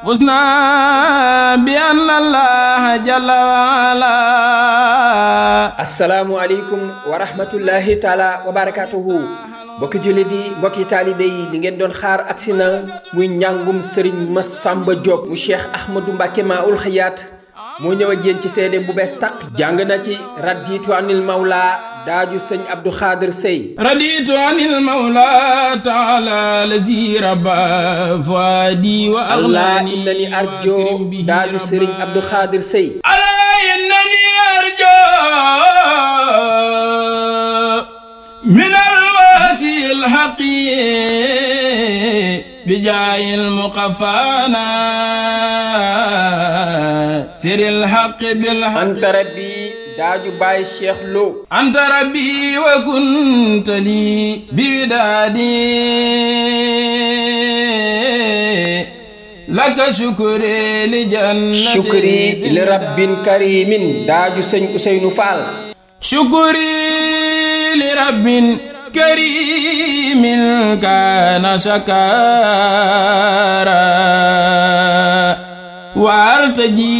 فزنا بأن الله جل وعلا. asalaamualeykum wa rahmatullahi taala wa barakatuhu. mbokki jullit yi mbokki taalibe yi li ngeen doon xaar agsi na muy njàngum sëriñ Massamba Diop mu Cheikh Ahmadou Mbacké Maoul Hayaat moo ñëw ak yéen ci seede bu bees tàq. jàng na ci raditu anil mawla daaju sëñ Abdou Khadir Sey. raditu anil mawla taala lazi rabba fuadi wa allah innani arjo daaju sëriñ Abdou Khadir Sey. allah innani arjo min alwasi alhaqi bijaayi almuqafana siri alhaqi bilhaqi. anta rabbi daaju baay Cheikh Lo. anta rabbi wa kunta li biwidaadi laka shukri li jannati shukri li rabbin karimin daaju sëñ Ousseynou Fall. shukri li rabbin karimin kaana shakara wa artaji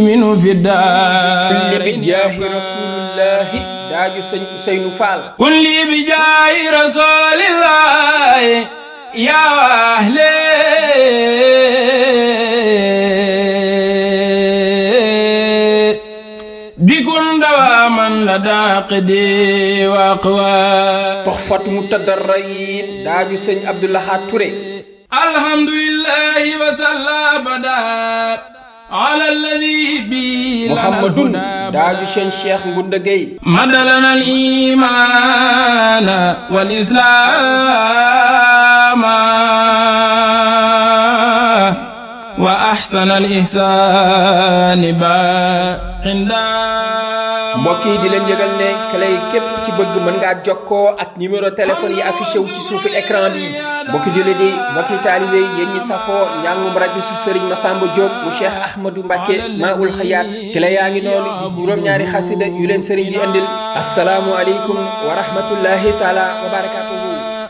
minu fi daar bi jaahi rasulillahi daaju sëñ Ousseynou Fall. kun li bi jaahi rasulillahi ya ahle bikun dawaman la daaqidi wa aqwa. toxfatu mutadarrayin daaju sëñ Abdoulahat Touré. alhamdulillahi wa salla bada ala alladi bi muhammadun daaju sëñ Cheikh Ngunda Gueye. madalana al imana wal islama wa ahsana al ihsani ba inda. mbokk yi di leen yëgal ne clé képp ci bëgg mën ngaa jokkoo ak numéro téléphone yi affiché wu ci suufu écran bi. mbokki jullit yi mbokki taalibe yi yéen ñi safoo njàngum rajo si sëriñ Massamba Diop mu Cheikh Ahmadou Mbacké Maoul Hayaat clé yaa ngi noonu juróom-ñaari xasida yu leen sëriñ bi andil. asalaamualeykum wa rahmatullahi taala wa barakatu.